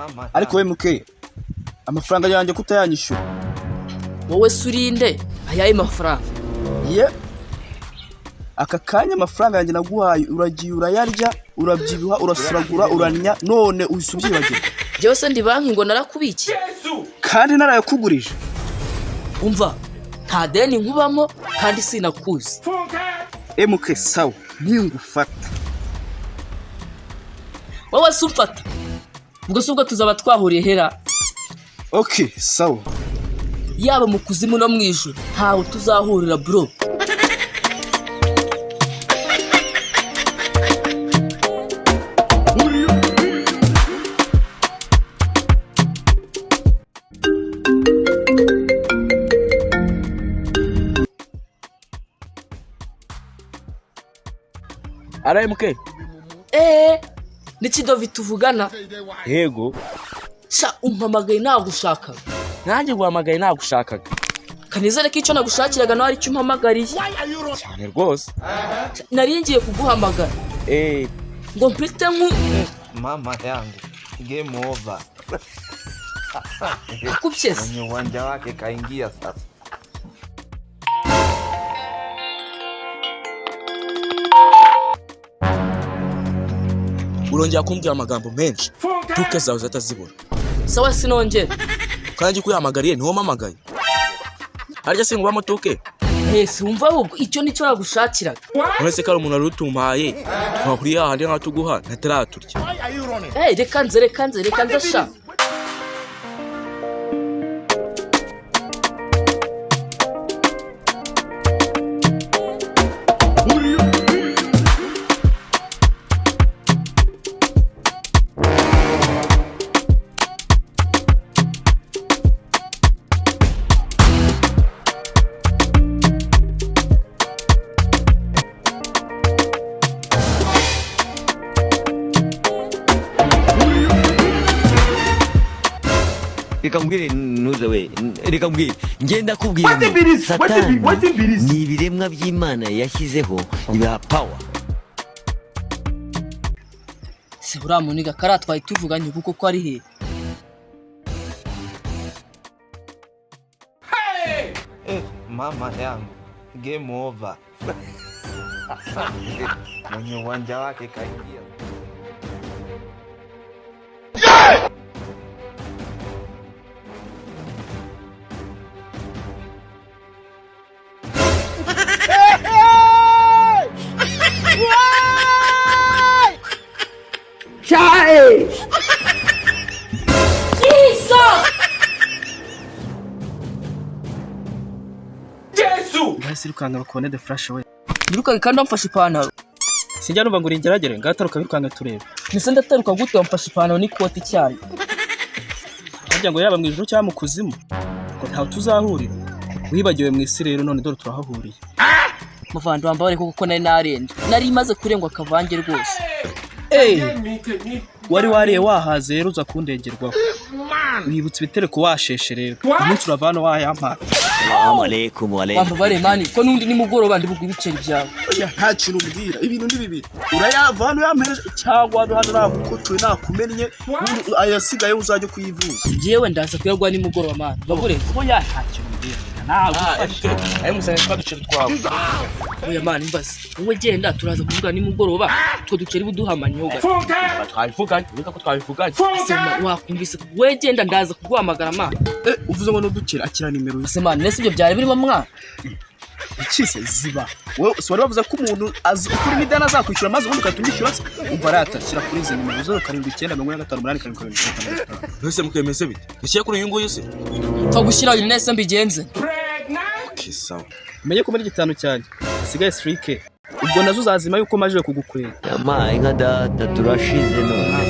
Mama Ariko we muke, amafaranga yanjye kutayanyishyura? Wowe se urinde? Ayahe mafaranga? Ye, aka kanya amafaranga yanjye naguhaye uragiye urayarya, urabyibuha, urasuragura, uranya, none uhise ubyibagirwa. Njyewe se ndi banki ngo narakubikiye? Kandi narayakugurije. Umva, nta deni nkubamo kandi sinakuzi. Emuke, sawa, ningufata. Wowe se umfata, ubwo si ubwo tuzaba twahuriye hera? Okay, sawa. Yaba mu kuzimu no mu ijuru, ntawe tuzahurira, bro. RMK. Eee, n'ikidovi tuvugana? Yego. Sha, umpamagaye nagushakaga. Nanjye guhamagaye nagushakaga. Kanizere ko icyo nagushakiraga nawe aricyo umpamagariye. Cyane rwose. Sha, nari ngiye kuguhamagara ngo mpite nku Mama yangu, game over. Akubye se? Mwenye uwanja wake kaingia sasa. Urongera kumbwira amagambo menshi, tuke zawe zatazibura. Sawa, sinongera. Kandi kuyihamagariye niwo mpamagaye, harya singubamo tuke? Ese wumva ahubwo icyo nicyo nagushakiraga? Uretse ko ari umuntu wari utumpaye, twahuriye hahandi nkatuguha ntitaraturya. Eh, reka nze, reka nze, reka nze sha. Reka mbwire ntuze we, reka mbwire, ngenda kubwira ngo Satani ni ibiremwa by'Imana yashyizeho ibiha power. Se uriya muniga kariya twari tuvuganye ubu koko ari hehe? Eh, mama yangu, game over. Mwenye uwanja wake kaingia. Ngahise irukanga bakubone the flash we. Nirukange kandi wamfashe ipantaro? Sinjya numva ngo uringeragere, ngataruka birukanka turebe. Ndetse ndataruka gute wamfashe ipantaro n'ikoti cyayo? Harya ngo yaba mu ijuru cyangwa mu kuzimu, ngo ntawe tuzahurira? Wibagiwe mu isi rero, none dore turahahuriye. Muvandi, wambabare kuko nari narenzwe, nari maze kurengwa akavange rwose. Wari wariye wahaze rero uza kundengerwaho, wibutse ibitereko washeshe. Rero umunsi urava hano wayampaye. Salamu alaikum wa alaikum. Wambabare mani, ko n'undi nimugoroba ndi buguhe ibiceri byawe. Oya, nta kintu umbwira. Ibintu ni bibiri: urayava hano yampereje, cyangwa hano hano nagukotoye, nakumennye, ubundi ayasigaye uzajya kuyivuza. Njyewe ndaza kuyaguha nimugoroba mani, bagurenze. Oya, nta kintu umbwira, nagufashe. Ayo musanga twa duceri twawe. Oya mani, mbaze, wowe genda, turaza kuvuga nimugoroba, utwo duceri buduhamanyeho gato. Twabivuganye, ureka ko twabivuganye. Sema wakumvise, wowe genda, ndaza kuguhamagara mani. Eh, uvuze ngo nudukira, akira nimero ye. Ese mani, nese ibyo byari birimo mwana? Ikise ziba wowe, si wari wavuze ko umuntu azi ukuri n'ideni azakwishyura, maze ubundi ugahita unyishyura se? Umva rata, shyira kuri izi nimero: 0794587755. Mbese mukemeze bite? Dushyire kuri uyu nguyu se? Pfa gushyira uyu, nese mbigenze. Okay, sawa. Umenye ko muri gitanu cyanjye hasigaye sirike, ubwo nazo uzazima yuko majije kugukwega. Yampaye nka data, turashize none.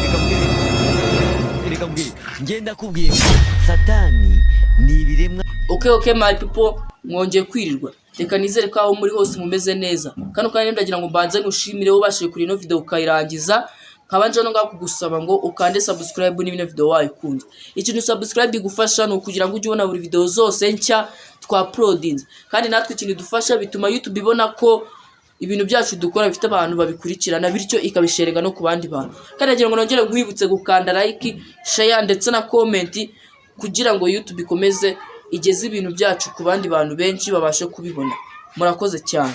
Reka mbwire, reka mbwire, ngenda kubwira ngo Satani ni ibiremwa. Okay, my people, mwongeye kwirirwa. Reka nizere ko aho muri hose mumeze neza. Kano kanya ndagira ngo mbanze ngushimire wowe ubashije kureba ino video ukayirangiza. Nkaba nje no ngaho kugusaba ngo ukande subscribe niba ino video wayikunze. Ikintu subscribe igufasha ni ukugira ngo ujye ubona buri video zose nshya twa uploadinze. Kandi natwe ikintu idufasha, bituma YouTube ibona ko ibintu byacu dukora bifite abantu babikurikirana, bityo ikabisharinga no ku bandi bantu. Kandi nagira ngo nongere nkwibutse gukanda like, share ndetse na comment kugira ngo YouTube ikomeze igeze ibintu byacu ku bandi bantu benshi babashe kubibona. Murakoze cyane.